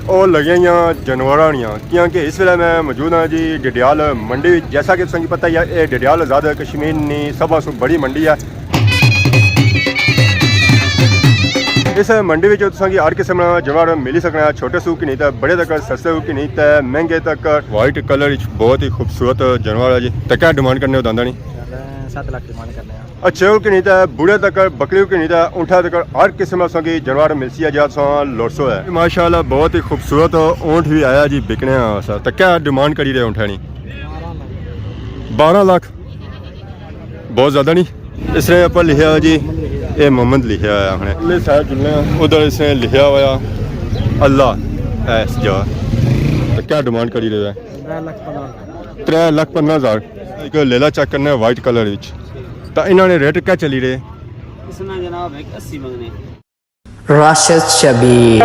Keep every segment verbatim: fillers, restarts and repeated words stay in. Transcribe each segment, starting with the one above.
او لگیاں ہویاں جانوراں نیاں، کیونکہ اس ویلے میں موجود ہاں جی ڈڈیال منڈی وچ۔ جیسا کہ تساں کی پتہ ہی ہے، اے ڈڈیال آزاد کشمیر نی سبھاں سوں بڑی منڈی ہے۔ اس منڈی وچ تساں کی ہر قسم نا جانور ملی سکنا ہے، چھوٹے سو کنی تے بڑے تک، سستے سو کنی تے مہنگے تک۔ وائٹ کلر وچ بہت ہی خوبصورت جانور ہے جی۔ تے کیا ڈیمانڈ کرنے ہو دانداں نی؟ ست لاکھ ڈیمانڈ کرنے ہیں۔ اچھے ہو کنی تے بوڑھے تک، بکری ہو کنی تے اونٹھا تک، ہر قسم اساں کی جانور ملسی ہے جی، اساں لوڑسو ہے۔ ماشاءاللہ بہت ہی خوبصورت اونٹ بھی آیا جی بکنے واسطے۔ تے کیا ڈیمانڈ کری رہے اونٹھاں نی؟ بارہ لاکھ۔ بہت زیادہ نہیں؟ اس نے اوپر لکھیا جی، اے محمد لکھیا ہے آخنے۔ اللہ سارے جلنے ہیں۔ ادھر اس نے لکھیا ہوا اللہ ایس جا۔ تے کیا ڈیمانڈ کری رہے ہیں؟ ترے لاکھ پندرہ ہزار۔ ترے لاکھ پندرہ ہزار۔ ایک لیلا چیک کرنا ہے وائٹ کلر وچ۔ تے انہاں نے ریٹ کیا چلی رہے؟ اس نا جناب ایک اسی منگنے۔ راشد شبیر۔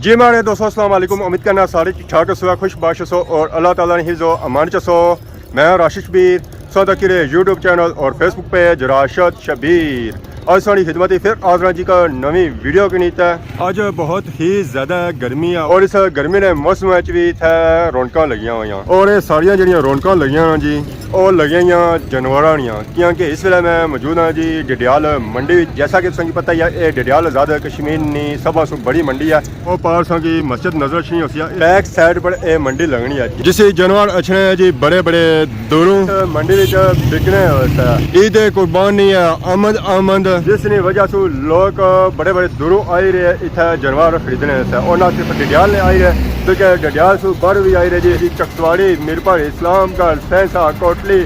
جی ماڑے دوستو، السلام علیکم۔ امید کرنا سارے ٹھیک ٹھاک ہسو، خوش باش ہسو اور اللہ تعالیٰ نے حفظ و امان چ ہسو۔ میں راشد شبیر، سو تک رہے یوٹیوب چینل اور فیس بک پیج راشد شبیر۔ اج ساڑی خدمت ہی پھر حاضر ہاں جی کا نویں ویڈیو کے نیت ہے۔ اج بہت ہی زیادہ گرمی ہے اور اس گرمی نے موسم وچ بھی اتھے رونقاں لگیاں ہوئیاں۔ اور یہ ساریاں جڑیاں رونقاں لگیاں ہوئیاں جی، او لگیاں ہوئیاں جانوراں نیاں، کیونکہ اس ویلے میں موجود ہاں جی ڈڈیال منڈی وچ۔ جیسا کہ تساں کی پتہ ہی ہے، اے ڈڈیال آزاد کشمیر نی سبھاں سوں بڑی منڈی ہے۔ او پار ساں کی مسجد نظر اچھنی ہوسی ہے۔ بیک سائیڈ پر اے منڈی لگنی ہے جی۔ جس جانور اچھنے ہیں جی بڑے بڑے دوروں۔ اس منڈی وچ بکنے ہوسے۔ عید قربانی ہے، آمد آمد۔ جس نی وجہ سوں لوگ بڑے بڑے دوروں آئی رہے اتھے جانور خریدنے سے۔ اور نہ صرف ڈڈیال نے آئی رہے، بلکہ ڈڈیال سوں باہر بھی آئی رہے جی۔ جی چکسواری، میرپور، اسلام گڑھ، سینسا، کوٹلی،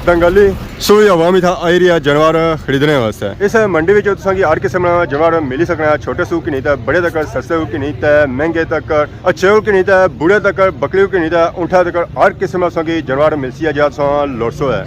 دنگلی سوں بھی عوام اتھا آئی رہی ہے جانور خریدنے واسطے۔ اس منڈی وچ تساں کی ہر قسم نا جانور ملی سکنا ہے، چھوٹے سو کنی تے بڑے تک، سستے سو کنی تے مہنگے تک، اچھے سو کنی تے بوڑھے تک، بکری سو کنی تے اونٹھا تک، ہر قسم اساں کی جانور ملسی ہے جیہا تساں لوڑسو ہے۔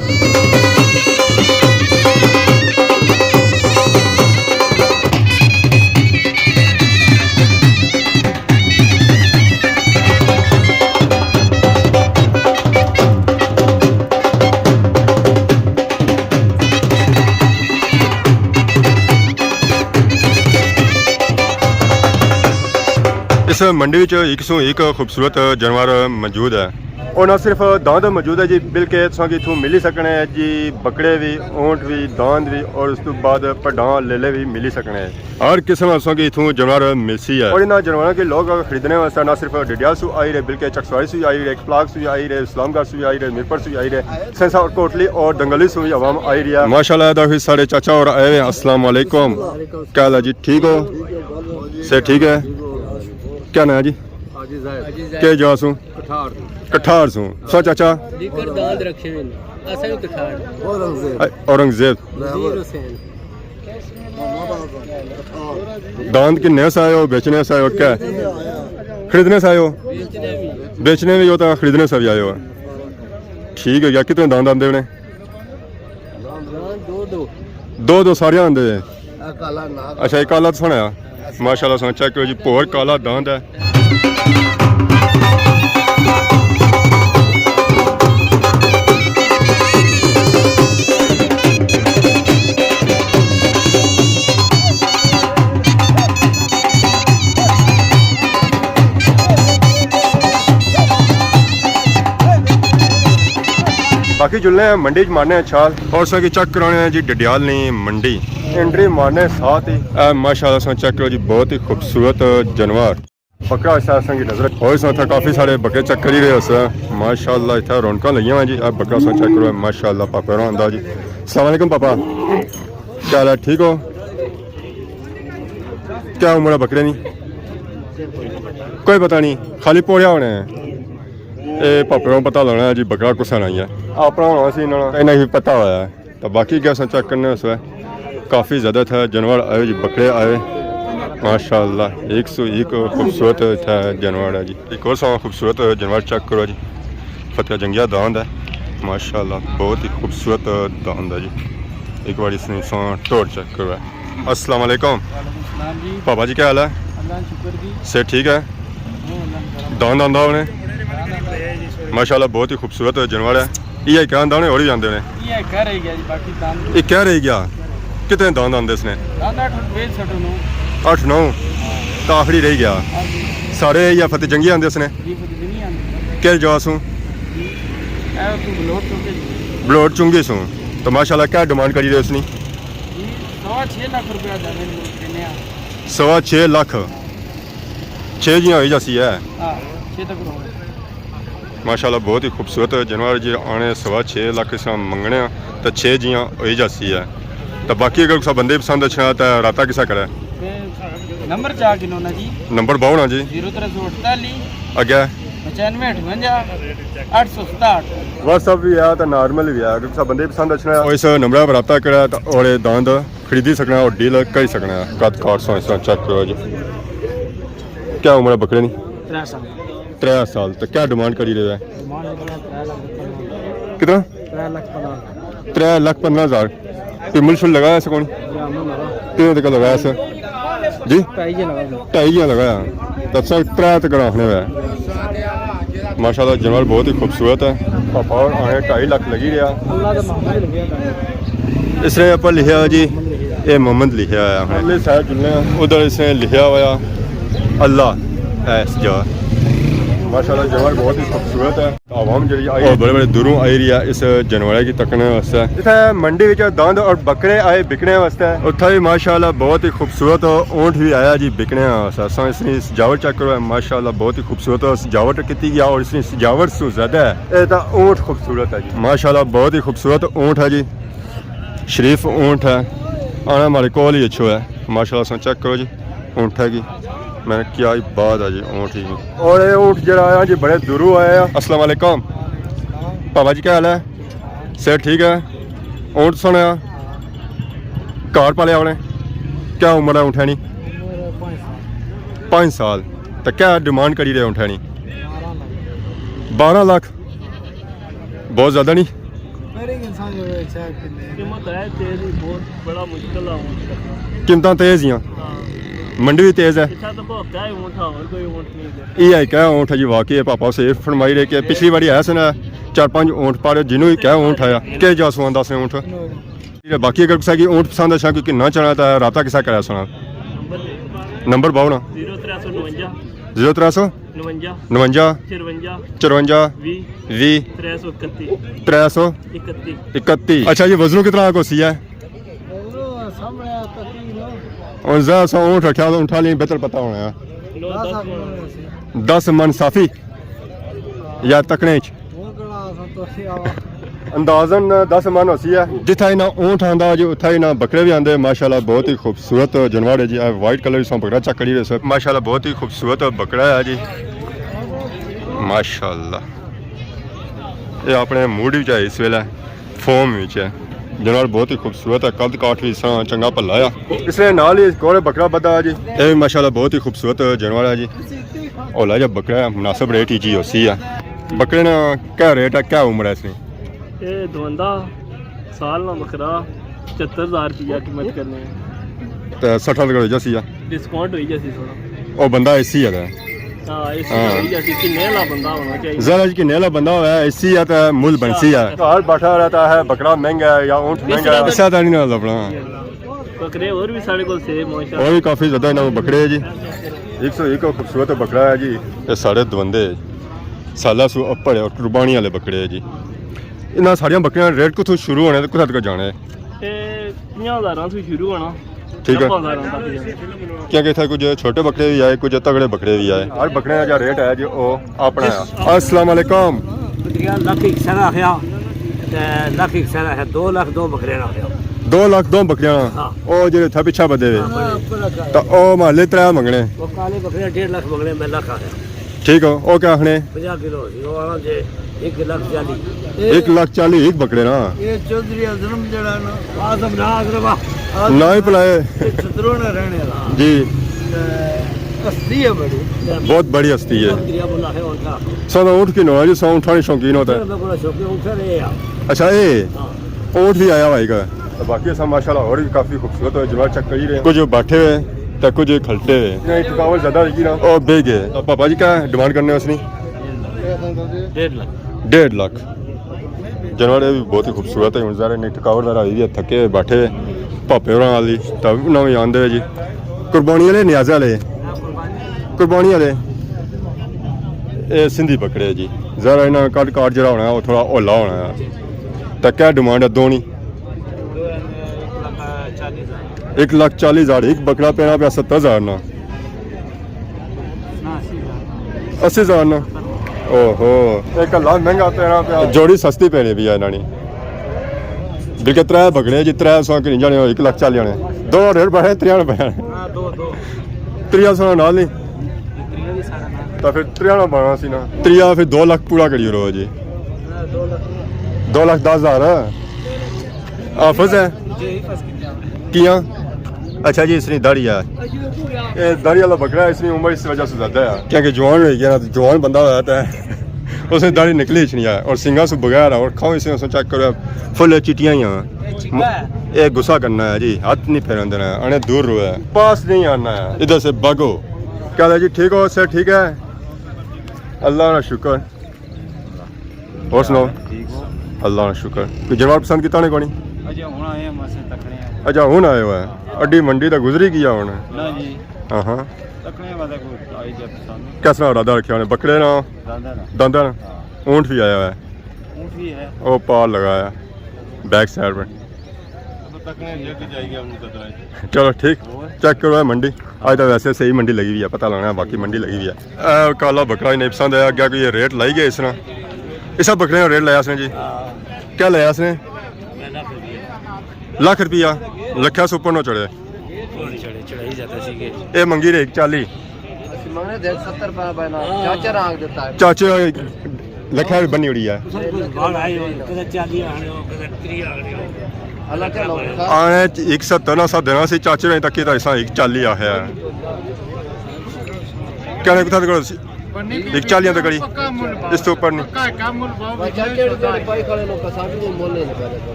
اس منڈی وچ ہک سوں ہک خوبصورت جانور موجود ہے۔ اور نہ صرف داند موجود ہے جی، بلکہ تساں کی اتھوں ملی سکنے ہیں جی بکرے بھی، اونٹ بھی، داند بھی، اور اس تو بعد پڈاں لیلے بھی ملی سکنے ہیں۔ ہر قسم اساں کی اتھوں جانور ملسی ہے۔ اور انہاں جانوراں کے لوگ خریدنے واسطے نہ صرف ڈڈیال سو آئی رہے، بلکہ چکسواری سو آئی رہے، کپلاگ سو آئی رہے، اسلام گڑھ سو آئی رہے، میرپور سو آئی رہے، سینسا اور کوٹلی اور دنگلی سو بھی عوام آئی رہی ہے۔ ماشاءاللہ، دا پھر سارے چاچا اور آئے ہوئے ہیں۔ السلام علیکم۔ کیا حال ہے جی؟ ٹھیک ہو؟ سے ٹھیک ہے؟ کیا نام ہے جی؟ حاجی زاہد۔ کیا جا سوں؟ کٹھار۔ کٹھار سوں۔ سو چاچا؟ لیکر داند رکھے ہوئے نے۔ اساں بھی کٹھار۔ اورنگزیب۔ اورنگزیب۔ وزیر حسین۔ داند کنے سے آئے ہو، بیچنے سے آئے ہو، کیا؟ خریدنے سے آئے ہو؟ بیچنے بھی۔ بیچنے بھی ہو تو خریدنے سے بھی آئے ہو۔ ٹھیک ہے، یا کتنے داند آندے ہونے؟ دو دو۔ دو دو سارے آندے ہیں۔ اچھا، یہ کالا تو سونا ہے۔ ماشاءاللہ، سونا چیک کرو جی، بہت کالا داند ہے۔ باقی جلنے ہیں منڈی چ، مارنے ہیں چھال اور اساں کی چیک کرانے ہیں جی ڈڈیال نی منڈی۔ انٹری مارنے ساتھ ہی۔ اے ماشاءاللہ اساں چیک کرو جی، بہت ہی خوبصورت جانور۔ بکرا اس اساں کی نظر۔ اور اس وقت کافی سارے بکرے چیک کری رہے ہو سر۔ ماشاءاللہ اتھا رونقاں لگیاں ہوئیاں جی۔ اے بکرا اساں چیک کرو، ماشاءاللہ پاپے ہوراں آندا جی۔ السلام علیکم پاپا، کیا حال ہے؟ ٹھیک ہو؟ کیا عمر ہے بکرے نی؟ کوئی پتہ نہیں، خالی پوڑیا ہونا ہے۔ اے پاپے ہوراں پتہ لگنا ہے جی بکرا کسا نا ہی ہے۔ اپنا ہونا سی انہاں نا، انہاں کی پتہ ہویا ہے۔ تو باقی کیا اساں چیک کرنے اس وے، کافی زیادہ اتھا جانور آئے جی، بکرے آئے۔ ماشاءاللہ، ایک سو ایک خوبصورت اتھا جانور ہے جی۔ ایک اور سوا خوبصورت جانور چیک کرو جی، فتح جنگیا داند ہے۔ ماشاءاللہ، بہت ہی خوبصورت داند ہے جی۔ ایک بار اس نے سوا ٹور چیک کرو۔ السلام علیکم۔ وعلیکم السلام جی۔ پاپا جی، کیا حال ہے؟ اللہ کا شکر جی۔ سے ٹھیک ہے؟ ہاں، اللہ کا کرم۔ داند آندا ہونے؟ داند آندا ہے جی، سویرے۔ ماشاءاللہ، بہت ہی خوبصورت جانور ہے۔ یہ کیا آندا ہونے، اور بھی آندے ہونے؟ یہ کیا رہ گیا جی، باقی داند۔ یہ کیا رہ گیا؟ کتنے داند آندے اس نے؟ داند اٹھ روپے سٹو نو۔ اٹھ نو؟ تو آخری رہی گیا۔ ہاں جی۔ سارے یا فتح جنگی آندے اس نے؟ جی، فتح جنگی آندے۔ کہڑی جگہ سوں؟ جی۔ اے تو بلوٹ چونکے جی۔ بلوٹ چونکے سوں۔ تو ماشاءاللہ کیا ڈیمانڈ کری رہے اس نے؟ جی، سوا چھ لاکھ روپیہ دا میں لوگ دینے آ۔ سوا چھ لاکھ؟ چھ جیاں ہوئی جاسی ہے۔ ہاں، چھ تک رہو۔ ماشاءاللہ بہت ہی خوبصورت جانور جی، آنے سوا چھ لاکھ اس طرح منگنے آ، تو چھ جیاں ہوئی جاسی ہے۔ تو باقی اگر کسا بندے پسند اچھنا تو رابطہ کسا کرے؟ تے نمبر چا گنو نا جی۔ نمبر باؤ نا جی۔ زیرو ترے سو اڑتالی۔ اگے؟ پچانوے اٹھونجا، اٹھ سو ستاٹھ۔ واٹس ایپ بھی ہے تو نارمل بھی ہے، اگر کسا بندے پسند اچھنا ہے، اس نمبر پر رابطہ کرے تو اور داند خریدی سکنا اور ڈیل کری سکنا ہے۔ قد کاٹ سو اس طرح چیک کرو جی۔ کیا عمر ہے بکرے نی؟ ترے سال۔ ترے سال۔ تو کیا ڈیمانڈ کری رہے ہیں؟ ڈیمانڈ کری رہے ہیں ترے لاکھ پندرہ ہزار۔ کتنا؟ ترے لاکھ پندرہ ہزار۔ ترے لاکھ پندرہ ہزار۔ کوئی مل شل لگایا اس کون؟ جی، ہم نے لگا۔ کتنے تک لگایا اس؟ جی؟ ڈھائی جی لگا۔ ڈھائی جی لگایا۔ تو سر ترے تک رکھنے ہوئے۔ ماشاءاللہ جانور بہت ہی خوبصورت ہے۔ پاپا اور آنے ڈھائی لاکھ لگی رہا۔ اللہ دا محمد لکھیا ہے۔ اس نے اوپر لکھیا ہوا جی، اے محمد لکھیا ہوا ہے۔ اگلے سائیڈ چلنے ہیں، ادھر اس نے لکھیا ہوا اللہ ہے اس جگہ۔ ماشاءاللہ جانور بہت ہی خوبصورت ہے۔ عوام جڑی آئی، اور بڑے بڑے دوروں آئی رہی ہے اس جانورے کی تکنے واسطے۔ اتھے منڈی وچ داند اور بکرے آئے بکنے واسطے۔ اتھے بھی ماشاءاللہ بہت ہی خوبصورت اونٹ بھی آیا جی بکنے واسطے۔ اساں اس نی سجاوٹ چیک کرو، ماشاءاللہ بہت ہی خوبصورت سجاوٹ کیتی گیا اور اس نی سجاوٹ سوں زیادہ ہے۔ اے تاں اونٹ خوبصورت ہے جی۔ ماشاءاللہ بہت ہی خوبصورت اونٹ ہے جی۔ شریف اونٹ ہے۔ آنا ہمارے کول ہی اچھو ہے۔ ماشاءاللہ اساں چیک کرو جی۔ اونٹ ہے کی، میں کیا ہی بات ہے جی اونٹ ہی۔ اور یہ اونٹ جڑا آیا جی بڑے دوروں آیا ہے۔ السلام علیکم۔ بابا جی کیا حال ہے؟ صحت ٹھیک ہے؟ اونٹ سنیا؟ گھر پالیا ہونے؟ کیا عمر ہے اونٹھے نی؟ پانچ سال۔ تو کیا ڈیمانڈ کری رہے اونٹھے نی؟ بارہ لاکھ۔ بہت زیادہ نہیں؟ قیمت ہے تیز ہی بہت، بڑا مشکل ہے اونٹ کرنا۔ قیمتاں تیز ہی ہیں۔ ہاں۔ منڈی بھی تیز ہے۔ اتھا تو بہت ہے اونٹ، اور کوئی اونٹ نہیں ہے۔ یہ ہے کیا اونٹ ہے جی، واقعی ہے، پاپا سے فرمائی رہے کہ پچھلی باری آیا سا نا، چار پانچ اونٹ پارے، جنوں ہی کیا اونٹ آیا، کیا جا سوان دس اونٹ۔ باقی اگر کسا کی اونٹ پسند ہے، کیونکہ نہ چاہنا تھا، رابطہ کسا کرا سنا؟ نمبر باؤ نا۔ زیرو ترے سو نونجا۔ زیرو ترے سو؟ نونجا۔ نونجا۔ چرونجا۔ چرونجا۔ وی۔ وی۔ ترے سو اکتی۔ ترے سو؟ اکتی۔ اکتی۔ اچھا، یہ وزنوں کتنا کو سی ہے؟ وزنوں سامنے تقریباً۔ اور ذرا سا اونٹ رکھیا تو اونٹھا لیں بہتر پتہ ہونا ہے۔ دس من صافی؟ یا تکنے چ؟ اندازاً دس من ہوسی ہے۔ جتھا انہاں اونٹ آندا جی، اتھا انہاں بکرے بھی آندے۔ ماشاءاللہ بہت ہی خوبصورت جانور ہے جی۔ اے وائٹ کلر اس بکرا چیک کری رہے سو۔ ماشاءاللہ بہت ہی خوبصورت بکرا ہے جی۔ ماشاءاللہ۔ یہ اپنے موڈ وچ ہے اس ویلے، فارم وچ ہے۔ جانور بہت ہی خوبصورت ہے، قد کاٹ بھی اس طرح چنگا بھلا ہے۔ اس نے نال ہی ایک اور بکرا بدھا ہے جی۔ یہ بھی ماشاءاللہ بہت ہی خوبصورت جانور ہے جی۔ اولا جا بکرا ہے، مناسب ریٹ ہی جی ہوسی ہے۔ بکرے نا کیا ریٹ ہے، کیا عمر ہے اس نی؟ اے دوندا سال نا بکرا، پچھتر ہزار روپیہ قیمت کرنے ہیں۔ تے سٹھ ہزار ہو جاسی ہے۔ ڈسکاؤنٹ ہوئی جاسی تھوڑا۔ او بندہ اے سی ہے تے۔ ہاں، اے سی ہاں۔ ہوئی جاسی، کنے والا بندہ ہونا چاہیے۔ ذرا جی کنے والا بندہ ہویا، اے سی ہے تے مل بنسی ہے۔ گھر بیٹھا رہتا ہے، بکرا مہنگا ہے یا اونٹ اس مہنگا ہے۔ طرح اس طرح نہیں نہ لبنا۔ بکرے اور بھی ساڑے کول سے ماشاءاللہ۔ اور بھی کافی زیادہ انہاں کول بکرے ہے جی۔ ایک سو ایک خوبصورت بکرا ہے جی۔ یہ ساڑے دوندے سالا سو اپر ہے اور قربانی والے بکرے ہے جی۔ انہاں ساریاں بکریاں ریٹ کتھوں شروع ہونے تے کتھا تک جانے؟ اے پنجاہ ہزاراں توں شروع ہونا، ٹھیک ہے۔ نبے ہزاراں تک جانا۔ کیونکہ اتھے کچھ چھوٹے بکرے بھی آئے، کچھ تگڑے بکرے بھی آئے۔ ہر بکرے دا جا ریٹ ہے جی او اپنا ہے۔ السلام علیکم۔ بکریاں لکھ ایک سر آخیا، تے لکھ ایک سر آخیا، دو لکھ دو بکریاں آخیا۔ دو لکھ دو بکریاں؟ ہاں۔ او جڑے تھا پچھا بدے ہوئے۔ ہاں، بڑے۔ تو او محلے ترے منگنے۔ وہ کالے بکریاں ڈیڑھ لکھ منگنے، میں لکھ آخیا۔ ٹھیک ہو، او کیا آخنے؟ پنجاہ کلو سی، او آخنا جے ایک لکھ چالی۔ ایک لکھ چالی ایک بکرے نا۔ یہ چوہدری اعظم جڑا نا، اعظم نا، اعظم آ-، اعظم نا ہی پلائے۔ یہ چھترو نا رہنے والا۔ جی۔ تے ہستی ہے بڑی۔ بہت بڑی ہستی ہے۔ بہت دریا بولا ہے اور کیا۔ سو اونٹ کی نو ہے جی، سو اونٹاں نے شوقین ہوتا ہے۔ بڑا شوقین اونٹ ہے۔ اچھا، اے ہاں۔ اونٹ بھی آیا ہوا ہے۔ باقی اساں ماشاءاللہ اور بھی کافی خوبصورت جانور چیک کری رہے ہیں۔ کچھ بیٹھے ہوئے تے کچھ کھلٹے ہوئے۔ نہیں، تھکاوٹ زیادہ ہوئی نا۔ او بے گئے۔ پاپا جی کیا ڈیمانڈ کرنے اس نی؟ ڈیڑھ لاکھ۔ ڈیڑھ لاکھ۔ جانور یہ بھی بہت ہی خوبصورت ہے۔ ہن ظاہر ہے نہیں تھکاوٹ ذرا ہوئی ہے، تھکے ہوئے بیٹھے ہوئے۔ پاپے ہوراں آلی، تے انہاں وی آندے جی۔ قربانی آلے، نیازے آلے؟ قربانی آلے۔ اے سندھی بکرے جی۔ ذرا انہاں کٹ کاٹ جیہڑا ہونا ہے، او تھوڑا ہولا ہونا ہے۔ تے کیا ڈیمانڈ ہے دونی؟ ایک لاکھ چالیس ہزار، ایک بکرا پینا پیا ستر ہزار نا۔ اسی ہزار نا۔ اوہو، ایک لاکھ مہنگا پینا پیا۔ جوڑی سستی پینی پئی ہے انہاں نی۔ بلکہ ترے بکرے جی، ترے سو کہ نہیں جانے، ایک لاکھ چالی آنے۔ دو ریٹ بڑھے، تریاں بڑھے۔ ہاں، دو، دو۔ تریا سو نال نہیں۔ تریا بھی سارا نال۔ تو پھر تریا بنا سی نا۔ تریا پھر دو لاکھ پورا کری رو جی۔ ہاں، دو لاکھ۔ دو لاکھ دس ہزار۔ حافظ ہے؟ جی، حافظ کتنا؟ کیاں؟ اچھا جی، اس نی داڑھی ہے۔ اے داڑھی والا بکرا ہے، اس نی عمر اس وجہ سے زیادہ ہے۔ کیونکہ جوان ہوئی گیا نا، جوان بندہ ہویا تے اس نی داڑھی نکلی اچھنی ہے۔ اور سنگاں سو بغیر ہے، اور کھاؤ اسے، اسے چیک کرو، فل چٹیاں ہی ہیں۔ اے چٹا ہے۔ اے غصہ کرنا ہے جی، ہاتھ نہیں پھیرن دینا ہے، انہیں دور رو ہے۔ پاس نہیں آنا ہے، ادھر سے بھاگو۔ کیا حال ہے جی، ٹھیک ہو؟ سر ٹھیک ہے؟ اللہ کا شکر۔ اور سناؤ؟ ٹھیک ہو؟ اللہ کا شکر۔ کوئی جانور پسند کیتا نے کونی؟ اجے ہن آئے ہیں، بس تکنے ہیں۔ اچھا، ہن آئے ہو ہے۔ اڈی منڈی تے گزری گیا ہن۔ نہ جی۔ ہاں ہاں۔ تکنے واسطے کوئی آئی جائے پسند۔ کس طرح ارادہ رکھیا نے؟ بکرے نا؟ داندا نا۔ داندا نا؟ ہاں۔ اونٹ بھی آیا ہوا ہے۔ اونٹ بھی ہے۔ او پار لگایا بیک سائیڈ پہ۔ چلو ٹھیک، چیک کرو اے منڈی۔ آج تو ویسے صحیح منڈی لگی ہوئی ہے، پتہ لگنا ہے باقی منڈی لگی ہوئی ہے۔ اے کالا بکرا انہیں پسند آیا، اگے کوئی ریٹ لائی گیا اس نے؟ اسا بکرے نا ریٹ لایا اس نے جی؟ کیا لایا اس نے؟ لاکھ روپیہ؟ لکھا سو اوپر نہ چڑھے۔ چڑھے، چڑھائی جاتا سی کہ اے منگی رہے ایک چالی۔ اسی منگنے دے ستر پہ بنا، چاچے رانگ دیتا ہے۔ چاچے لکھا بنی اڑی ہے۔ باہر آئے ہو، کدے چالی آنے ہو، کدے تری آنے ہو۔ اللہ تعالیٰ آنے ایک ستر نہ سا دینا سی، چاچے نے تک کیتا ایسا ایک چالی آیا ہے۔ کہنے کتھا تک سی؟ ایک چالیاں تک کری۔ اس تو اوپر نہیں۔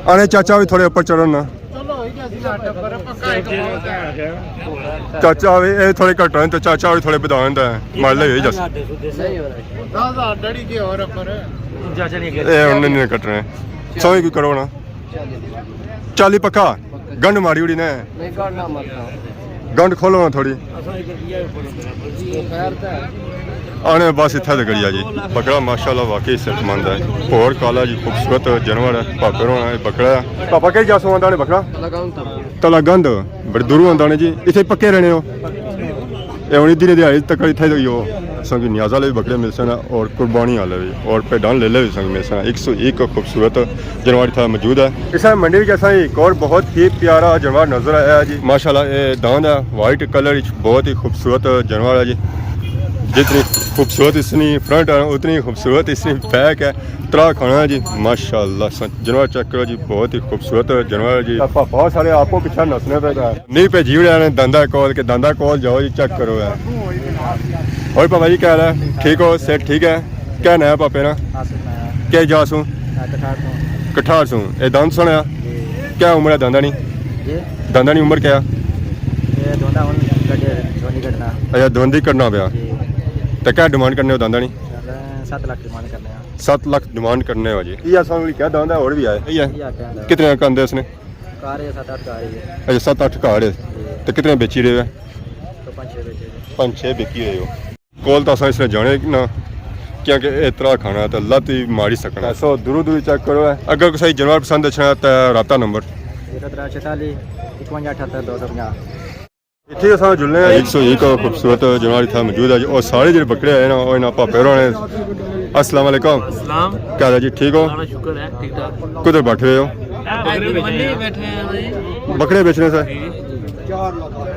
آنے چاچا بھی تھوڑے اوپر چڑھن نا۔ چاچا بھی، اے تھوڑے گھٹ ہوئے تو چاچا بھی تھوڑے بدھان تے مالے ہوئی جاس۔ اے انہیں نہیں کٹنے۔ سوئی کوئی کرو نا۔ چالی پکا؟ گنڈ ماری اڑی نے۔ گنڈ کھولو نا تھوڑی۔ آنے بس اتھا تے کری آ جی۔ بکرا ماشاءاللہ واقعی صحت مند ہے۔ اور کالا جی خوبصورت جانور ہے۔ پاپے ہونا ہے بکرا ہے۔ پاپا کہی جاسوں آندا نے بکرا؟ تلا گند۔ بڑے دوروں آندا نے جی۔ اتھے پکے رہنے ہو؟ اے ہن ادھی نے دیہاڑی تک اتھے ہی ہو۔ اساں کی نیاز والے بھی بکرے مل سن اور قربانی والے بھی اور پیڈان لیلے بھی سن مل سن۔ ایک سو ایک خوبصورت جانور اتھا موجود ہے۔ اس منڈی وچ اساں ایک اور بہت ہی پیارا جانور نظر آیا جی۔ ماشاءاللہ اے داند ہے، وائٹ کلر وچ بہت ہی خوبصورت جانور ہے جی۔ جتنی خوبصورت اس نی فرنٹ ہے، اتنی خوبصورت اس نی بیک ہے۔ ترا کھانا ہے جی، ماشاءاللہ۔ جانور چیک کرو جی، بہت ہی خوبصورت جانور ہے جی۔ پاپا سارے آپ کو پیچھے نسنے پہ تھا۔ نہیں بھیجی اڑیا نے داندا کول، کہ داندا کول جاؤ جی، چیک کرو ہے۔ اور پاپا جی کیا حال ہے؟ ٹھیک ہو؟ صحت ٹھیک ہے؟ کیا نام ہے پاپے نا؟ آصف نام ہے۔ کیا جا سوں؟ میں کٹھار سوں۔ کٹھار سوں۔ اے داند سونا؟ جی۔ کیا عمر ہے داندا نی؟ جی۔ داندا نی عمر کیا؟ اے دوندا ہن کڈے، دھوندی کڈنا۔ اچھا، دھوندی کڈنا پیا۔ جی۔ تے کیا ڈیمانڈ کرنے ہو داندا نی؟ ست لاکھ ڈیمانڈ کرنے ہاں۔ ست لاکھ ڈیمانڈ کرنے ہو جی۔ یہ اساں کوئی کیا داندا ہے، اور بھی آئے؟ یہ ہے۔ یہ آ کیا داندا؟ کتنے کا آندے اس نے؟ گھر ہے ست اٹھ گھر ہی ہے۔ اچھا، ست اٹھ گھر ہے۔ جی۔ تے کتنے بیچی رہے ہو؟ تو پنج چھ بیچے نے۔ پنج چھ بیچی رہے ہو۔ کول تو اساں اس نے جانے نا، کیونکہ اے ترا کھانا تے لت ہی ماری سکنا۔ سو دورو دورو چیک کرو ہے۔ اگر کوئی جانور پسند اچھنا تے رابطہ نمبر؟ زیرو ترے چوتالی، اکونجا اٹھہتر، دو سو پنجاہ۔ اتھے اساں جلنے ہیں۔ ایک سو ایک خوبصورت جانور اتھا موجود ہے جی۔ اور سارے جڑے بکرے آئے نا، او انہاں پاپے ہوراں نے۔ السلام علیکم۔ السلام۔ کیا حال ہے جی، ٹھیک ہو؟ اللہ کا شکر ہے، ٹھیک ٹھاک۔ کدھر بیٹھے ہوئے ہو؟ اے منڈی بیٹھے ہیں بھائی۔ بکرے بیچنے سے؟ جی۔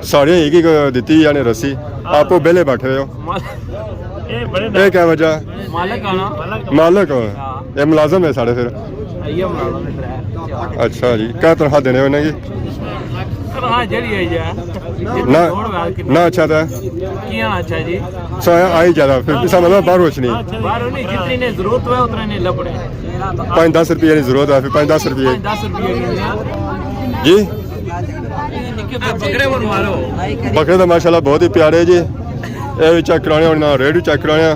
سارے ایک ایک دیتی یعنی رسی، آپ بیلے بیٹھے ہوئے ہو؟ مال-، اے بڑے اے کیا وجہ؟ مالک آنا۔ مالک؟ ہاں۔ اے ملازم ہے سارے پھر؟ اچھا جی، کیا تنخواہ دینے ہو انہیں کی؟ تنخواہ جڑی ہے یار۔ نہ، نہ اچھا تھا۔ کیا اچھا جی؟ سا آئی جاتا، پھر پیسہ مطلب باہر روشنی۔ باہر نہیں، جتنی نے ضرورت ہے اتنا نے لبڑے۔ پانچ دس روپیے کی ضرورت ہے، پھر پانچ دس روپیے۔ پانچ دس روپیے کی۔ جی؟ بکرے کو مارو۔ بکرے تو ماشاءاللہ بہت ہی پیارے جی۔ اے بھی چیک کرانے ہن، ریٹ بھی چیک کرانے۔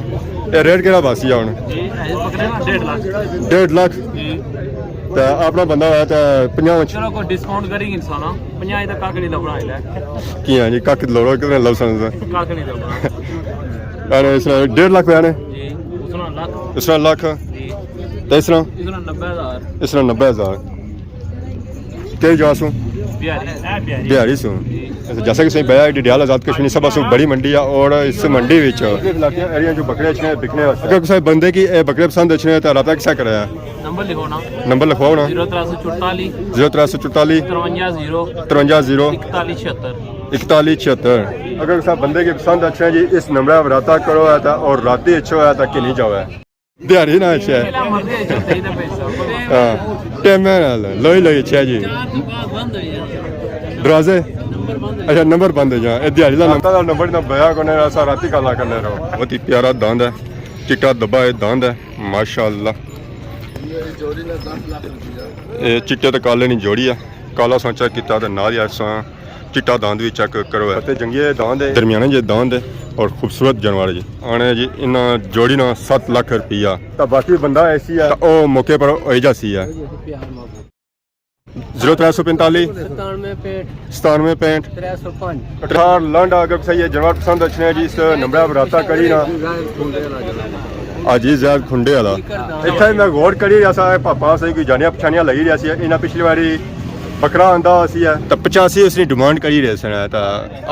اے ریٹ کیڑا باسی ہے ہن؟ جی، اے بکرے نا ڈیڑھ لاکھ۔ ڈیڑھ لاکھ؟ جی۔ تے اپنا بندہ ہویا تے پنجاہ وچ؟ چلو کوئی ڈسکاؤنٹ کریں گے انشاءاللہ۔ یہاں ادھر کاکڑی لبنا ہے۔ کی ہاں جی، کک لوڑو کتنے لفظ ہیں؟ کاکڑی لبنا۔ یعنی اس طرح ڈیڑھ لاکھ پہ آنے؟ جی، اس طرح لاکھ۔ اس طرح لاکھ؟ جی۔ تو اس طرح؟ اس طرح نبے ہزار۔ اس طرح نبے ہزار۔ کئی جا سوں؟ بہاری۔ بہاری سوں۔ جی۔ جیسا کہ سہی بیا ڈڈیال آزاد کشمیر سبھا سوں بڑی منڈی ہے، اور اس منڈی وچ ایریا جو بکرے اچھنے بکنے واسطے۔ اگر کسے بندے کی اے بکرے پسند اچھنے تو رابطہ کسا کرے؟ نمبر لکھو نا۔ نمبر لکھواؤ نا۔ زیرو ترے سو چرتالی۔ زیرو ترے سو چرتالی۔ ترونجا زیرو۔ ترونجا زیرو۔ اکتالیس چھہتر۔ اکتالیس چھہتر۔ اگر کسے بندے کی پسند اچھنے جی، اس نمبر پر رابطہ کرو ہے تا، اور راتی اچھو ہے تا کہ نہیں جاؤ ہے۔ دیہاڑی نہ اچھے۔ ہاں۔ ٹائم ہے نال۔ لوئی لوئی اچھے جی۔ دروازے؟ اچھا، نمبر بند ہو جا۔ اے دیہاڑی دا نمبر۔ نمبر نہ بیا کونے، اسا راتی کالا کرنے رہو۔ بہت ہی پیارا داند ہے۔ چٹا دبا ہے داند ہے۔ ماشاءاللہ۔ اے چٹے تے کالے نی جوڑی ہے۔ کالا ساں چیک کیتا تے نال ہی اساں چٹا داند وی چیک کرو ہے۔ تے جنگی داند ہے۔ درمیانے جے داند ہے اور خوبصورت جانور ہے جی۔ آنے جی انہاں جوڑی نا ست لاکھ روپیہ۔ تا باقی بندہ ایسی ہے۔ تا او موقع پر ہوئی جاسی ہے۔ زیرو ترے سو پینتالی۔ ستانوے پینٹ۔ ستانوے پینٹ۔ ترے سو پنج۔ اٹھار لانڈا۔ اگر کسے یہ جانور پسند اچھنے جی، اس نمبر پر رابطہ کری نا۔ حاجی زید کھنڈے والا۔ اتھے میں غور کری رہیا سا، اے پاپا سے کوئی جانیاں پچھانیاں لگی رہیا سی۔ انہاں پچھلی واری بکرا آندا سی ہے۔ تے پچاسی اس نے ڈیمانڈ کری رہے سن۔ تے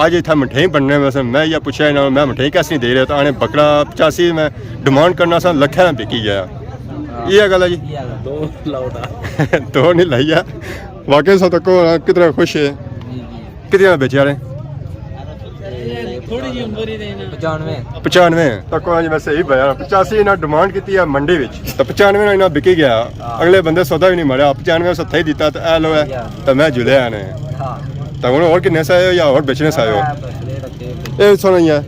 اج اتھے مٹھائی بننے میں سن، میں یہ پوچھا انہاں، میں مٹھائی کیس نہیں دے رہے؟ تے آنے بکرا پچاسی میں ڈیمانڈ کرنا سا، لکھے میں بکی گیا۔ یہ گل ہے جی؟ دو لاؤ نا۔ دو نہیں لائیا۔ واقعی سا تکو کتنا خوش ہے۔ کتنے بیچے آ رہے؟ تھوڑی جی عمر ہی دینا۔ پچانوے۔ پچانوے۔ تکو جی میں صحیح بیا، پچاسی انہاں ڈیمانڈ کیتی ہے منڈی وچ۔ تو پچانوے نا انہاں بکی گیا۔ ہاں۔ اگلے بندے سودا بھی نہیں ماریا، پچانوے سو تھے دیتا تو اے لو ہے۔ یا۔ تو میں جلیا نے۔ ہاں۔ تو ہن اور کنے سا ہے یا اور بیچنے سا ہے؟ ہاں، بس یہ رکھے۔ اے سونا ہی ہے۔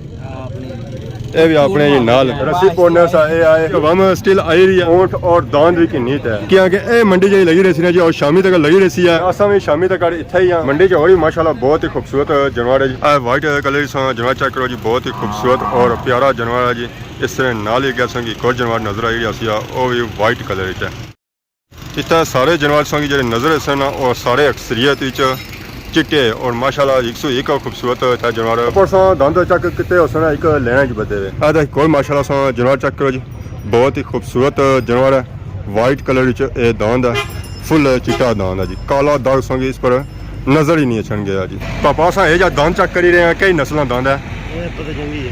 اے بھی اپنے ہی نال۔ رسی پوڑنے سا اے آئے۔ عوام سٹل آئی رہی ہے۔ اونٹ اور داند بھی کنی تے۔ کیا کہ اے منڈی جی لگی رہی سی نا جی، اور شامی تک لگی رہی سی ہے۔ اساں بھی شامی تک اتھے ہی ہاں۔ منڈی چ اور بھی ماشاءاللہ بہت ہی خوبصورت جانور ہے جی۔ اے وائٹ کلر سا جانور چیک کرو جی، بہت ہی خوبصورت اور پیارا جانور ہے جی۔ اس طرح نال ہی اگے اساں کی ایک اور جانور نظر آئی رہیا سی، او بھی وائٹ کلر وچ ہے۔ اتھے سارے جانور تساں کی جڑے نظر ایسے نا، او سارے اکثریت وچ چٹے اور ماشاءاللہ ایک سو ایک خوبصورت اتھے جانور ہے۔ پر ساں داند چیک کیتے ہوسن، ایک لین وچ بدے ہوئے۔ اے تے ایک اور ماشاءاللہ ساں جانور چیک کرو جی، بہت ہی خوبصورت جانور ہے، وائٹ کلر وچ اے داند ہے، فل چٹا داند ہے جی، کالا داغ تساں کی اس پر نظر ہی نہیں اچھن گیا جی۔ پاپا ساں اے جا داند چیک کری رہے ہیں، کئی نسلاں داند ہے؟ اے پتہ چنگی ہے۔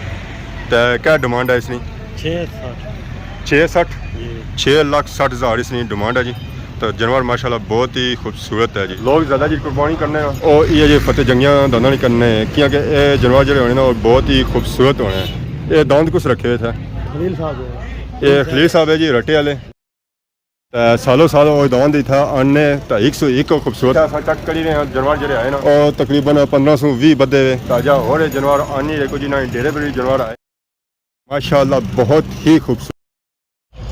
تے کیا ڈیمانڈ ہے اس نی؟ چھ سٹھ۔ چھ سٹھ؟ جی۔ چھ لاکھ سٹھ ہزار اس نی ڈیمانڈ ہے جی۔ تو جانور ماشاءاللہ بہت ہی خوبصورت ہے جی۔ لوگ زیادہ جی قربانی کرنے ہیں۔ او یہ جی فتح جنگیاں دانداں نہیں کرنے، کیونکہ اے جانور جڑے ہونے نا، وہ بہت ہی خوبصورت ہونے ہیں۔ اے داند کس رکھے ہوئے تھے؟ خلیل صاحب ہے۔ اے خلیل صاحب ہے جی، رٹے والے۔ تے سالو سال او داند اتھا آنے تے ایک سو ایک خوبصورت۔ اساں چیک کری رہے ہیں جانور جڑے آئے نا۔ او تقریباً پندرہ سو ویہہ بدے وے۔ تازہ ہور جانور آنی ہے، کچھ نہ ڈیرے پر بھی جانور آئے۔ ماشاءاللہ بہت ہی خوبصورت۔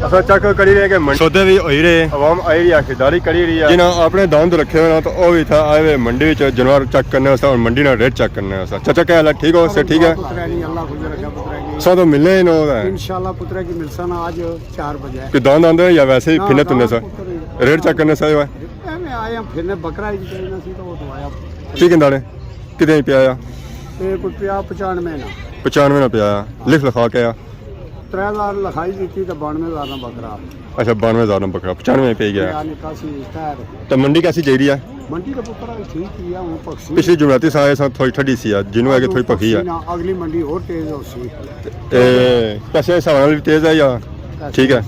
اساں چیک کری رہے کہ منڈی سودے بھی ہوئی رہے۔ عوام آئی رہی ہے، خریداری کری رہی ہے۔ جنہاں اپنے داند رکھے ہوئے نا تو او بھی اتھا آئے ہوئے منڈی وچ جانور چیک کرنے واسطے اور منڈی نا ریٹ چیک کرنے واسطے۔ چاچا کیا حال ہے؟ ٹھیک ہو؟ صحت ٹھیک ہے؟ پترا نہیں، اللہ خوش رکھے، پترا نہیں۔ سو تو ملنے ہی نہ ہوتا ہے۔ انشاءاللہ پترا کی ملسا نا آج۔ چار بجے۔ کوئی داند آندے یا ویسے ہی نہ، پھرنے نہ، ترنے سا؟ پتر ہی۔ ریٹ چیک کرنے سا ہوئے؟ ایویں آئے ہم پھرنے، بکرا ہی چاہیے سی تو وہ تو آیا۔ ٹھیک ہے، دانے کتنے پیا آیا؟ یہ کوئی پیا پچانوے نا۔ پچانوے نا پیا آیا۔ لکھ لکھا کے آیا؟ ترے ہزار لکھائی دیتی تو بانوے ہزار نا بکرا۔ اچھا، بانوے ہزار نا بکرا، پچانوے پی گیا۔ یہ نکاسی ٹائر۔ تو منڈی کیسی چاہیے ہے؟ منڈی تو پتر ٹھیک ہی ہے، ہوں پکسی۔ پچھلی جمعراتی سا آئے سا تھوڑی ٹھڈی سی ہے، جنوں ہے کہ تھوڑی پکسی ہے۔ نا، اگلی منڈی اور تیز ہو سی۔ اے، پیسے حساب نال بھی تیز ہے یا؟ ٹھیک ہے۔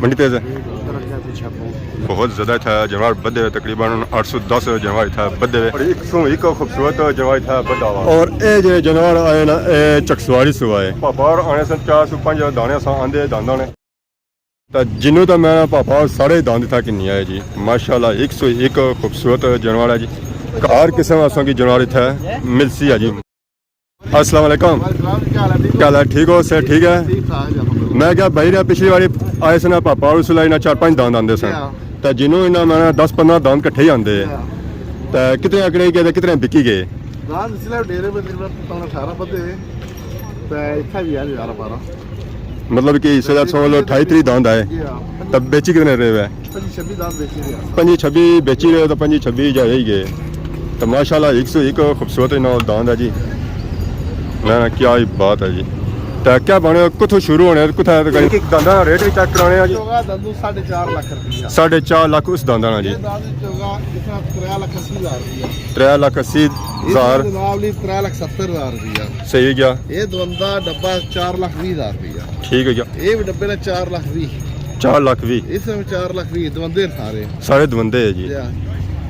منڈی تیز ہے۔ بہت زیادہ اتھا جانور بدھے ہوئے، تقریباً اٹھ سو دس جانور اتھا بدھے ہوئے۔ اور ایک سو ایک خوبصورت جانور اتھا بدھا ہوا۔ اور اے جڑے جانور آئے نا، اے چکسواری سو آئے۔ پاپا اور آنے سن چار سو پنج دانے سا آندے دانداں نے۔ تے جنوں تے میں پاپا سارے داند اتھا کنی آئے جی۔ ماشاءاللہ ایک سو ایک خوبصورت جانور ہے جی۔ ہر قسم اساں کی جانور اتھا ملسی ہے جی۔ السلام علیکم۔ وعلیکم السلام، کیا حال ہے؟ ٹھیک ہو؟ کیا حال ہے؟ ٹھیک ہو؟ صحت ٹھیک ہے؟ ٹھیک ٹھاک ہے، الحمدللہ۔ میں کیا بھائی نے پچھلی باری آئے سن پاپا اور اس ویلے انہاں چار پنج داند آندے سن۔ ہاں۔ تے جنوں انہاں میں دس پندرہ داند کٹھے ہی آندے۔ ہاں۔ تے کتنے اکڑے گئے تے کتنے بکی گئے؟ داند اس ویلے ڈیرے میں تقریباً اٹھارہ بدھے ہیں۔ تے اتھا بھی ہے یار بارہ۔ مطلب کہ اس ویلے سو لو اٹھائی تریہہ داند آئے۔ جی ہاں۔ تے بیچی کتنے رہے ہوئے؟ پنجی چھبی داند بیچی رہے ہیں۔ پنجی چھبی بیچی رہے تو پنجی چھبی جا ہی گئے۔ تو ماشاءاللہ ایک سو ایک خوبصورت انہاں داند ہے جی۔ میں کیا ہی بات ہے جی۔ تے کیا بنے، کتھوں شروع ہونے، کتھے تک؟ ایک ایک داندا ریٹ بھی چیک کرانے ہیں جی۔ چوگا دندو ساڑھے چار لاکھ روپیہ۔ ساڑھے چار لاکھ اس داندا نا جی۔ یہ داند چوگا اس طرح ترے لاکھ اسی ہزار روپیہ۔ ترے لاکھ اسی ہزار۔ اس جناب لی ترے لاکھ ستر ہزار روپیہ۔ صحیح کیا؟ یہ دوندا ڈبہ چار لاکھ ویہہ ہزار روپیہ۔ ٹھیک ہے کیا؟ یہ بھی ڈبے نے چار لاکھ ویہہ۔ چار لاکھ ویہہ۔ اس میں چار لاکھ ویہہ، دواندے سارے۔ سارے دواندے ہے جی۔ یا۔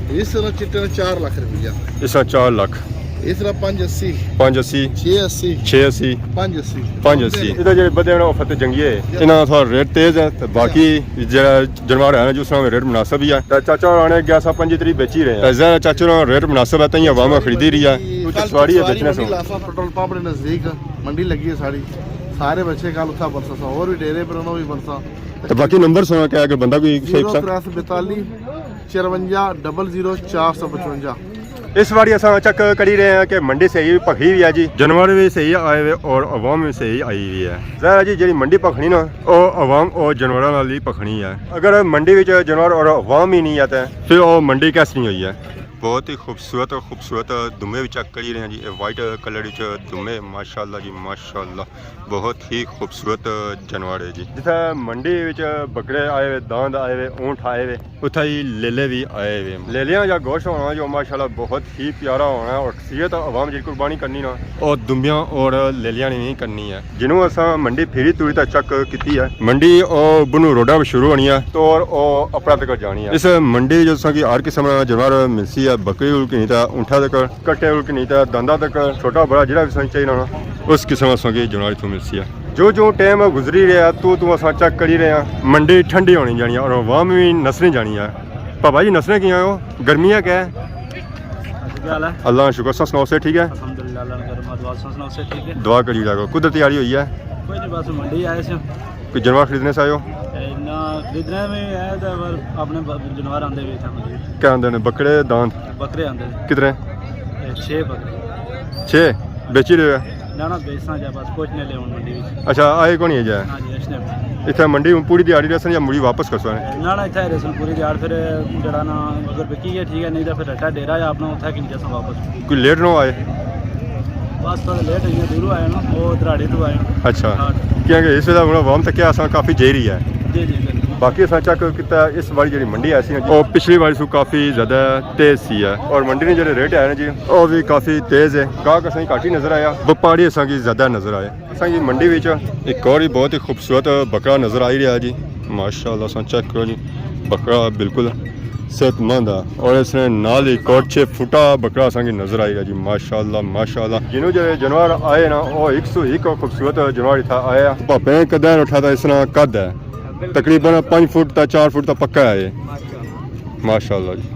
اس طرح چٹے نے چار لاکھ روپیہ۔ اس طرح چار لاکھ۔ اس طرح پنج اسی۔ پنج اسی۔ چھ اسی۔ چھ اسی۔ پنج اسی۔ پنج اسی۔ ادھر جڑے بدے نے، او فتح جنگی ہے۔ یا۔ انہاں تھوڑا ریٹ تیز ہے، تے باقی جڑا جانور ہے نا، جو اس طرح ریٹ مناسب ہی ہے۔ تے چاچا ہوراں نے گیسا پنجی تری بیچی رہے ہیں۔ تے ظاہر ہے چاچا ہوراں ریٹ مناسب ہے، تاں یہ عوام خریدی رہی ہے۔ کچھ کل سواری ہے سواری بیچنے منڈی سے۔ لاسا پٹرول پمپ نے نزدیک منڈی لگی ہے ساری۔ سارے بچے کل اتھا بنسا سا، اور بھی ڈیرے پر انہوں بھی بنسا۔ تو باقی نمبر سنا کیا، اگر بندہ کوئی شیپ سا؟ زیرو ترے سو بیتالی، چرونجا ڈبل زیرو چار سو پچونجا۔ اس واری اساں چیک کری رہے ہیں کہ منڈی صحیح پکھی ہوئی ہے جی، جانور بھی صحیح آئے ہوئے اور عوام بھی صحیح آئی ہوئی ہے۔ ظاہر ہے جی، جیڑی منڈی پکھنی نا، او عوام اور جانوراں نال ہی پکھنی ہے۔ اگر منڈی وچ جانور اور عوام ہی نہیں ہے تے پھر او منڈی کیس نہیں ہوئی ہے؟ بہت ہی خوبصورت، خوبصورت دمے بھی چیک کری رہے ہیں جی۔ اے وائٹ کلر وچ دمے، ماشاءاللہ جی، ماشاءاللہ۔ بہت ہی خوبصورت جانور ہے جی۔ جتھے منڈی وچ بکرے آئے ہوئے، داند آئے ہوئے، اونٹ آئے ہوئے، اتھے ہی لیلے بھی آئے ہوئے۔ لیلیاں یا گوشت ہونا جو ماشاءاللہ بہت ہی پیارا ہونا ہے، اور اکثریت عوام جی قربانی کرنی نا، او دمبیاں اور لیلیاں نہیں کرنی ہے۔ جنوں اساں منڈی پھری توڑی تا چیک کیتی ہے، منڈی او بنو روڈا پہ شروع ہونی ہے تو اور او اپنا تک جانی ہے۔ اس منڈی جو تساں کی ہر قسم نا جانور ملسی ہے، بکری ہول کنی تا اونٹا تک، کٹے ہول کنی تا داندا تک، چھوٹا بڑا جڑا بھی تساں چاہیے نا، اس قسم تساں کی جانور اتھوں ملسی ہے۔ جو جو ٹائم گزری رہیا، تو تو اساں چیک کری رہے ہیں، منڈی ٹھنڈی ہونی جانی ہے اور عوام بھی نسنی جانی ہے۔ پاپا جی نسنے کیاں ہو؟ گرمی ہے کیا؟ کیا حال ہے؟ اللہ کا شکر، تساں سناؤ، صحت ٹھیک ہے؟ الحمدللہ، اللہ کا کرم ہے، دعا، تساں سناؤ، صحت ٹھیک ہے؟ دعا کری جاؤ، قدرتی آڑی ہوئی ہے؟ کوئی نہیں، بس منڈی آئے سے۔ کوئی جانور خریدنے سے آئے ہو؟ اے، نہ، خریدنے میں آیا تھا، پر اپنے ب-، جانور آندے بھی تھے منڈی۔ کیا آندے نے؟ بکرے، داند؟ بکرے آندے۔ کتنے؟ اے، چھ بکرے۔ چھ؟ بیچی رہے ہو؟ نہ، نہ، بیچنا جا، بس کچھ نہیں لے ہن منڈی وچ۔ اچھا، آئے کون ہے جا؟ ہاں جی، اس نے۔ اتھے منڈی پوری دیہاڑی رہسن یا مڑی واپس کرسو نے؟ نہ، نہ، اتھے رہسن پوری دیہاڑ، پھر جڑا نا، اگر بکی گیا ٹھیک ہے، نہیں تو پھر رٹا ڈیرہ یا اپنا اتھے کنی جاساں واپس۔ کوئی لیٹ نہ آئے؟ بس تھوڑا لیٹ ہوئی ہے، دوروں آئے نا، وہ دراڑی تو آئے۔ اچھا۔ ہاں۔ کیونکہ اس ویلے ہن عوام تک کیا اساں کافی جائی رہی ہے۔ جی، جی، بالکل۔ باقی اساں چیک کیتا، اس واری جڑی منڈی آئی سی نا جی، او پچھلی واری سوں کافی زیادہ تیز سی ہے، اور منڈی نے جڑے ریٹ آئے نا جی، او بھی کافی تیز ہے۔ گاہک اساں کی گھٹ ہی نظر آیا، وپاری اساں کی زیادہ نظر آئے۔ اساں کی منڈی وچ ایک اور ہی بہت ہی خوبصورت بکرا نظر آئی رہیا جی، ماشاءاللہ، اساں چیک کرو جی، بکرا بالکل صحت مند ہے، اور اس نے نال ہی ایک اور چھ فٹا بکرا اساں کی نظر آئی رہیا جی، ماشاءاللہ، ماشاءاللہ۔ جنوں جڑے جانور آئے نا، او ایک سو ایک خوبصورت جانور اتھا آیا۔ پاپے نے قدر اٹھا تھا، اس طرح قد ہے، تقریباً پنج فٹ تا چار فٹ تا پکا ہے یہ۔ ماشاءاللہ جی۔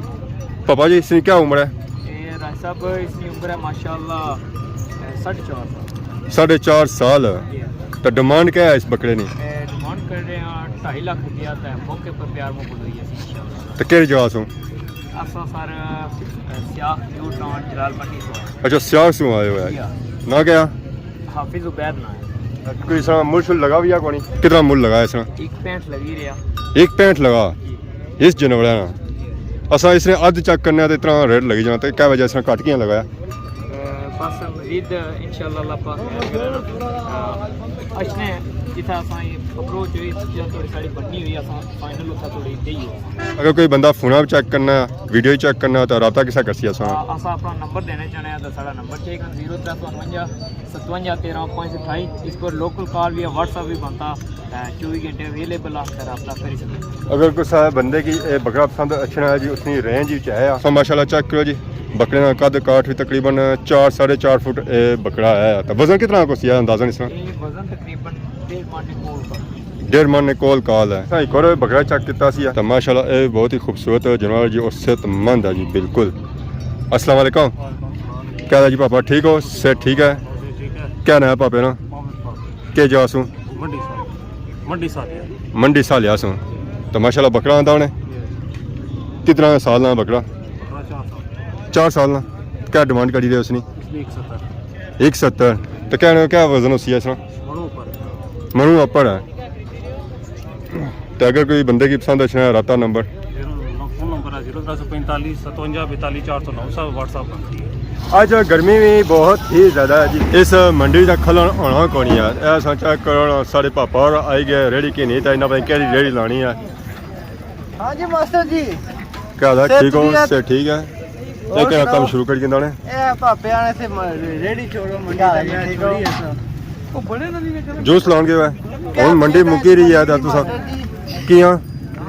پاپا جی، اس کی کیا عمر ہے؟ اے راج صاحب، اس کی عمر ہے ماشاءاللہ، اے، ساڑھے چار سال۔ ساڑھے چار سال؟ جی۔ تو ڈیمانڈ کیا ہے اس بکرے نی؟ اے، ڈیمانڈ کر رہے ہیں ڈھائی لاکھ روپیہ، تے موقع پر پیار محبت ہوئی ہے انشاءاللہ۔ تو کہڑی جگہ سوں؟ اساں سر، اے، سیاخ نیو ٹاؤن جلال پٹی سوں۔ اچھا، سیاخ سوں آئے ہوئے ہیں۔ جی ہاں۔ نہ کیا؟ حافظ عبید نا ہے۔ کوئی اس طرح مل شل لگا بھی ہے کونی؟ کتنا مل لگا ہے اس طرح؟ ایک پینٹ لگی رہیا۔ ایک پینٹ لگا؟ جی۔ اس جانور نا؟ اساں اس نے ادھ چیک کرنے تے اتنا ریٹ لگی جانا، تے کیا وجہ اس نے گھٹ کیاں لگایا؟ اے، بس مزید انشاءاللہ اللہ پاک خیر کرے نا۔ اے، اس نے جتھا اساں یہ اپروچ ہوئی، جتھا تھوڑی ساڑی بننی ہوئی، اساں فائنل اتھا تھوڑی دئی ہو۔ اگر کوئی بندہ فون چیک کرنا، ویڈیو چیک کرنا، تو رابطہ کسا کرسی اساں؟ آ، اساں اپنا نمبر دینے چاہنے ہیں، تو ساڑا نمبر چیک زیرو ترے سو انونجا ستونجا تیرہ پانچ سو اٹھائی، اس پر لوکل کال بھی ہے، واٹس ایپ بھی بنتا، اے، چوبی گھنٹے اویلیبل آ، تے رابطہ کری سکتے۔ اگر کسا بندے کی اے بکرا پسند اچھنا ہے جی، اس کی رینج وچ ہے۔ سو ماشاءاللہ چیک کرو جی، بکرے نا قد کاٹھ بھی تقریباً چار، ساڑھے چار فٹ اے بکرا ہے۔ تو وزن کتنا کو سی ہے اندازاً اس طرح؟ اے وزن تقریباً ڈیڑھ من نے کول کال۔ ڈیڑھ من نے کول کال ہے۔ ایک اور بکرا چیک کیتا سی، تو ماشاءاللہ اے بہت ہی خوبصورت جانور جی، اور صحت مند ہے جی بالکل۔ السلام علیکم۔ وعلیکم السلام۔ کیا حال ہے جی پاپا، ٹھیک ہو؟ صحت ٹھیک ہے؟ جی ٹھیک ہے۔ کیا نام ہے پاپے نا؟ محمد فاضل۔ کیا جا سوں؟ منڈی سالیہ۔ منڈی سالیہ سوں۔ تو ماشاءاللہ بکرا آندا ہونے؟ جی۔ کتنا سال نا بکرا؟ بکرا چار سال۔ چار سال نا۔ کیا ڈیمانڈ کری رہے اس نی؟ اس نے ایک ستر۔ ایک ستر۔ تو کیا، کیا وزن ہوسی ہے اس نا؟ منو اپر۔ منو اپر ہے۔ تو اگر کوئی بندے کی پسند اچھنا ہے، رابطہ نمبر؟ فون نمبر ہے زیرو ترے سو پینتالیس ستونجا بیتالیس چار سو نو سا واٹس ایپ نمبر ہے۔ اج گرمی بھی بہت ہی زیادہ ہے جی۔ اس منڈی دا کھلن ہونا کونی یار۔ اے اساں چیک کرو نا، ساڑے پاپا اور آئی گئے ریڑھی کی نہیں تے انہاں پتہ نہیں کیڑی ریڑھی لانی ہے۔ ہاں جی ماسٹر جی۔ کیا حال ہے؟ صحت ٹھیک ہو؟ طبیعت؟ صحت ٹھیک ہے؟ اور اے کیا سناؤ؟ کم شروع کر گھندا نے؟ اے پاپے آنے سے م-، ریڑھی چھوڑو، منڈی کیا حال ہے؟ تک میں ٹھیک ہو؟ چھوڑی ہے سا۔ جوس لان گئے ہوئے۔ ہن منڈی مکی رہی ہے تے تساں کیاں؟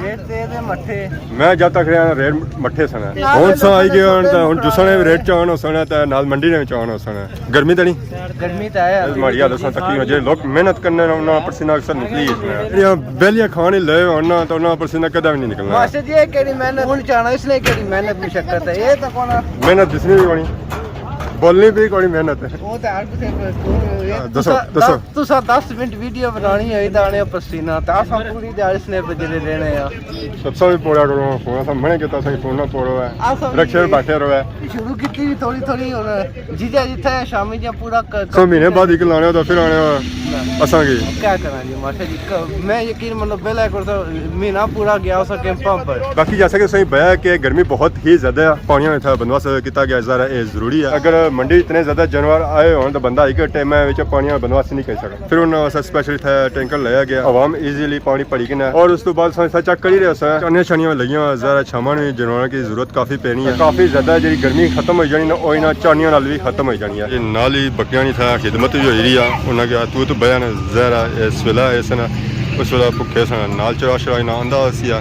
ریٹ تے دے مٹھے۔ میں جب تک رہیا ریٹ مٹھے سن۔ ہن سا آئی گیا ہن تے ہن جوساں نے ریٹ چان ہو سن تے نال منڈی نے چان ہو سن۔ گرمی تے نہیں؟ گرمی تے ہے۔ ماڑی حالت سن تکی ہو جے لوگ محنت کرنے انہاں پسینہ اکثر نکلی اس میں۔ جیڑیاں بیلیاں کھان ہی لے ہن تے انہاں پسینہ کدا بھی نہیں نکلنا۔ ماسٹر جی، یہ کیڑی محنت؟ ہن چاہنا اس نے کیڑی محنت مشقت ہے، یہ تو کون؟ محنت دسنی بھی کونی، بولنی بھی کونی محنت۔ وہ تو ہر کسے کو، ہاں، دسو، تسا دسو۔ دس، تسا دس منٹ ویڈیو بنانی ہوئی تے آنے پسینہ، تے اساں پوری دیہاڑی سنیپ جلے رہنے آ۔ سب سے بھی پوڑا کرو، فون اساں منع کیتا، اساں فون نہ پوڑو ہے۔ اساں بھی رکشے بیٹھے رہو ہے۔ شروع کیتی تھوڑی تھوڑی، ہن جی جا جتھے شامی جا پورا ک-، سو مہینے بعد ایک لانے ہو تو پھر آنے ہو۔ نہ۔ اساں کی۔ کیا کراں جی ماسٹر جی، ک-، میں یقین منو پہلے ایک وار مہینہ پورا گیا اساں کیمپاں پر۔ باقی جیسا کہ تساں بیا کہ گرمی بہت ہی زیادہ ہے، پانیاں اتھا بندوبست کیتا گیا، ذرا اے ضروری ہے۔ اگر منڈی اتنے زیادہ جانور آئے ہون تو بندہ ایک ٹائم وچ پانیاں بندوبست نہیں کر سکتا۔ پھر انہاں واسطے سپیشل اتھا ٹینکر لایا گیا، عوام ایزیلی پانی پڑی کنا۔ اور اس تو بعد اساں اتھا چیک کری رہے ساں، چانیاں شانیاں لگیاں، ذرا چھاواں وی جانوراں کی ضرورت کافی پینی ہے۔ کافی زیادہ جیڑی گرمی ختم ہوئی جانی نا، او انہاں چانیاں نال وی ختم ہوئی جانی ہے۔ اے نال ہی بکریاں نی اتھا خدمت وی ہوئی رہی ہے، انہاں کے تو تو بیان ذرا اس ویلے اس نا، اس ویلے بھکھے سن، نال چرا شرا انہاں آندا سی،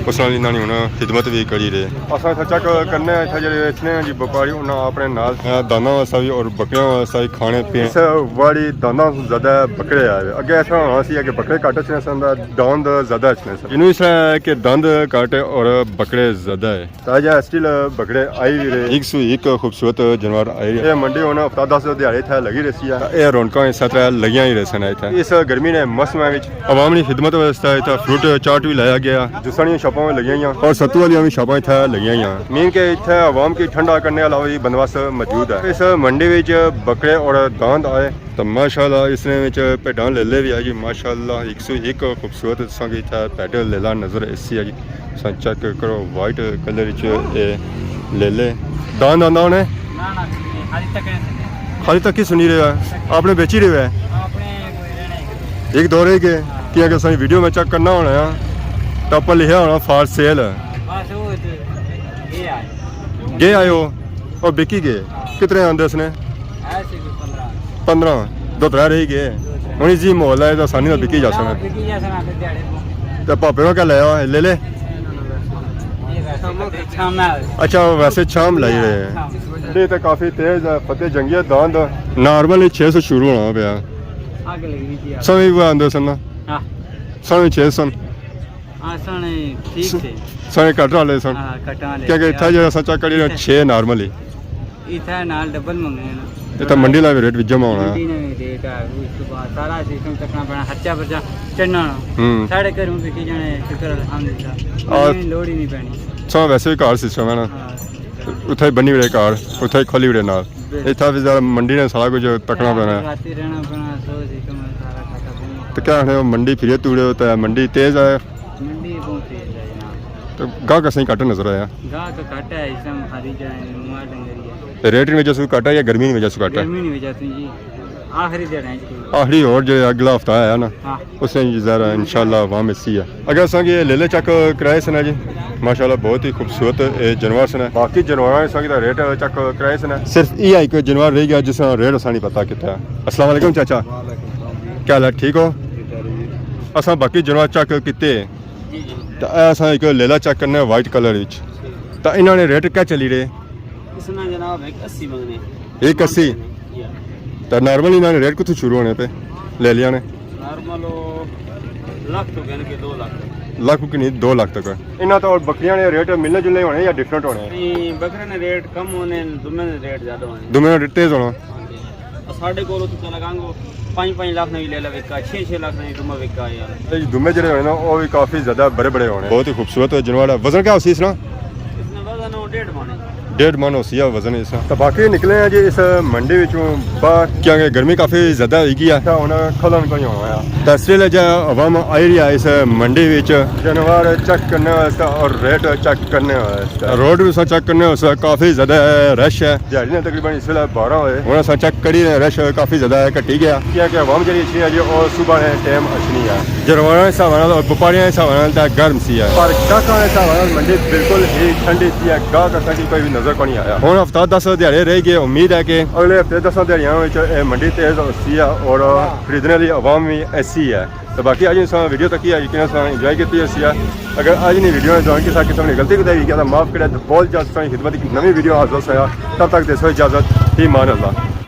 اس نال انہاں نے ہن خدمت وی کری رہے۔ اساں اتھا چیک کرنے آں، اتھا جیڑے اتنے جی بپاری انہاں اپنے نال، اے، دانداں واسطے وی اور بکریاں واسطے وی کھانے پینے۔ اس واڑی دانداں سوں زیادہ بکرے آئے۔ اگے ایسا ہونا سی کہ بکرے گھٹ اچھنے سن، داند زیادہ اچھنے سن۔ انہوں اس طرح ہے کہ داند گھٹ اور بکرے زیادہ ہے۔ تازہ اسٹل بکرے آئی وی رہے۔ ایک سو ایک خوبصورت جانور آئی رہے۔ اے منڈی ہن ہفتہ دس دیہاڑے اتھے لگی رہسی ہے۔ اے رونقاں اس طرح لگیاں ہی رہسن اتھے۔ اس گرمی نے موسم وچ عوام نی خدمت واسطے اتھا فروٹ چاٹ وی لایا گیا۔ جوساں نیاں شاپاں وی لگیاں ہوئیاں اور ستو والیاں وی شاپاں اتھا لگیاں ہوئیاں۔ مین کہ اتھا عوام کی ٹھنڈا کرنے والا وی بندوبست موجود ہے۔ اس منڈی وچ بکرے اور داند آئے۔ تو ماشاءاللہ اس نے وچ بھیڈاں لیلے وی آئے جی، ماشاءاللہ ایک سو ایک خوبصورت تساں کی اتھا بھیڈ لیلا نظر ایسی ہے جی۔ تساں چیک کرو وائٹ کلر وچ اے لیلے۔ داند آندا ہونے؟ نہ، نہ، خالی تک ہے۔ خالی تک ہی سنی رہے ہیں۔ اپنے بیچی رہے ہیں۔ اپنے کوئی رہنے ہی کوئی۔ ایک دو رہ گئے۔ ہاں۔ کیا کہ سائیں ویڈیو میں چیک کرنا ہونا ہے۔ تو اوپر لکھیا ہونا فار سیل۔ بس وہ تو یہ آئے۔ گئے آئے ہو؟ او بکی گئے۔ ہاں۔ کتنے آندے اس نے؟ ہے سی کوئی پندرہ۔ پندرہ؟ دو ترے رہ گئے۔ دو ترے۔ ہن ایزی ماحول ہے، تو آسانی نال بکی جا سکنا۔ بکی جا سکنا، پھر دیہاڑے کو۔ تے پاپے نو کیا لایا؟ لے لے۔ یہ ویسے شام میں آئے۔ اچھا، ویسے شام لائی رہے ہیں۔ شام۔ یہ تو کافی تیز ہے، فتح جنگی ہے، داند نارمل ہی چھ سو شروع ہونا پیا۔ آگ لگی ہوئی تھی یار۔ سویں وہ آندے سن نا؟ ہاں۔ سویں چھ سن۔ ہاں، سن ٹھیک سے۔ سن کٹ والے سن۔ ہاں، کٹاں والے۔ کیونکہ اتھا جڑا سا چیک کری رہے، چھ نارمل ہی۔ اتھا نال ڈبل منگنے نا۔ اتھا منڈی لا بھی ریٹ بھی جمع ہونا ہے۔ منڈی نے بھی ریٹ ہے، اس کے بعد سارا سسٹم چکنا پینا، خرچہ برچہ چڑھنا ہونا۔ ہوں۔ ساڑے گھروں بکی جانے، شکر الحمدللہ۔ اور لوڑ ہی نہیں پینی۔ سو ویسے بھی گھر سسٹم ہے نا۔ ہاں۔ اتھا ہی بنی وڑے گھر، اتھا ہی کھولی وڑے نال۔ بالکل۔ اتھا بھی ذرا منڈی نے سارا کچھ تکنا پینا ہے۔ راتی رہنا پینا، سو سسٹم ہے سارا کھاتا پینا۔ تو کیا آخنے، منڈی پھرے توڑے ہوتا ہے، منڈی تیز ہے۔ منڈی بہت تیز ہے جناب۔ تو گاہک اساں کی گھٹ نظر آیا۔ گاہک گھٹ ہے، اس ٹائم خالی جائیں، مال ڈنگر ہی ہے۔ تے ریٹ نی وجہ سے گھٹ ہے یا گرمی نی وجہ سے گھٹ ہے؟ گرمی نی وجہ سے جی، آخری دن ہے جی۔ آخری اور جو اگلا ہفتہ آیا نا، ہاں۔ اس نے جی ذرا انشاءاللہ عوام اسی ہے۔ اگر اساں کی لیلے چیک کرائے سن جی، ماشاءاللہ بہت ہی خوبصورت اے جانور سن۔ باقی جانوراں اساں کی ریٹ چیک کرائے سن۔ صرف یہ ایک جانور رہ گیا جس کا ریٹ اساں نہیں پتا کتنا ہے۔ السلام علیکم چاچا۔ وعلیکم السلام جی۔ کیا حال ہے؟ ٹھیک ہو؟ ٹھیک ہے جی۔ اساں باقی جانور چیک کیتے۔ جی، جی۔ تے اے اساں ایک لیلا چیک کرنے وائٹ کلر وچ۔ تے انہاں نے ریٹ کیا چلی رہے؟ اس نا جناب ایک اسی منگنے۔ ایک اسی؟ جی۔ تے نارمل انہاں نے ریٹ کتھوں شروع ہونے پے؟ لیلیاں نے؟ نارمل او لکھ تو گن کے دو لکھ تک۔ لکھ کی نہیں، دو لکھ تک۔ انہاں تو بکریاں نے ریٹ ملنے جلنے ہونے یا ڈفرنٹ ہونے؟ نہیں، بکرے نے ریٹ کم ہونے، دومے نے ریٹ زیادہ ہونے۔ دومے نے ریٹ تیز ہونا؟ ساڈے کول اتھوں تاں لگاں گو پنج پنج لاکھ نوی لیلا وکا، چھ چھ لاکھ نوی ڈوما وکا یار۔ اے جی دومے جڑے ہونے نا، او وی کافی زیادہ بڑے بڑے ہونے۔ بہت ہی خوبصورت جانور ہے۔ وزن کیا ہوسی اس نا؟ اس نا وزن او ڈیڑھ من ہے۔ ڈیڑھ من ہوسی ہے وزن اس۔ تو باقی نکلے ہیں جی اس منڈی وچوں باہر، کیونکہ گرمی کافی زیادہ ہوئی گئی ہے۔ تو ہن کھلن کوئی ہونا ہے۔ تو اس ویلے جو عوام آئی رہی ہے اس منڈی وچ، جانور چیک کرنے واسطے اور ریٹ چیک کرنے واسطے۔ روڈ بھی اساں چیک کرنے واسطے کافی زیادہ رش ہے۔ دیہاڑی نے تقریباً اس ویلے بارہ ہوئے۔ ہن اساں چیک کری رہے، رش کافی زیادہ ہے، گھٹی گیا۔ کیونکہ عوام جڑی اچھنی ہے جی، او صبح نے ٹائم اچھنی ہے۔ جانوراں نے حساب نال اور بپاریاں نے حساب نال تے گرم سی ہے۔ پر گاہکاں نے حساب نال منڈی بالکل ہی ٹھنڈی سی ہے، گاہک اساں کی کوئی بھی نظر کو نہیں آیا۔ ہن ہفتہ دس دیہاڑے رہ گئے، امید ہے کہ اگلے ہفتے دساں دیہاڑیاں وچ اے منڈی تیز ہوسی ہے اور خریدنے والی عوام بھی ایسی ہے۔ تو باقی اج اساں ویڈیو تکی ہے، یقیناً اساں انجوائے کیتی ہوسی ہے۔ اگر اج نی ویڈیو نے دوران کسا قسم نی غلطی کوتاہی ہوئی گیا تو معاف کرے، تو بہت جلد تساں نی خدمت اچ نویں ویڈیو حاضر ہوسی ہے۔ تب تک دیسو اجازت، فی امان اللہ۔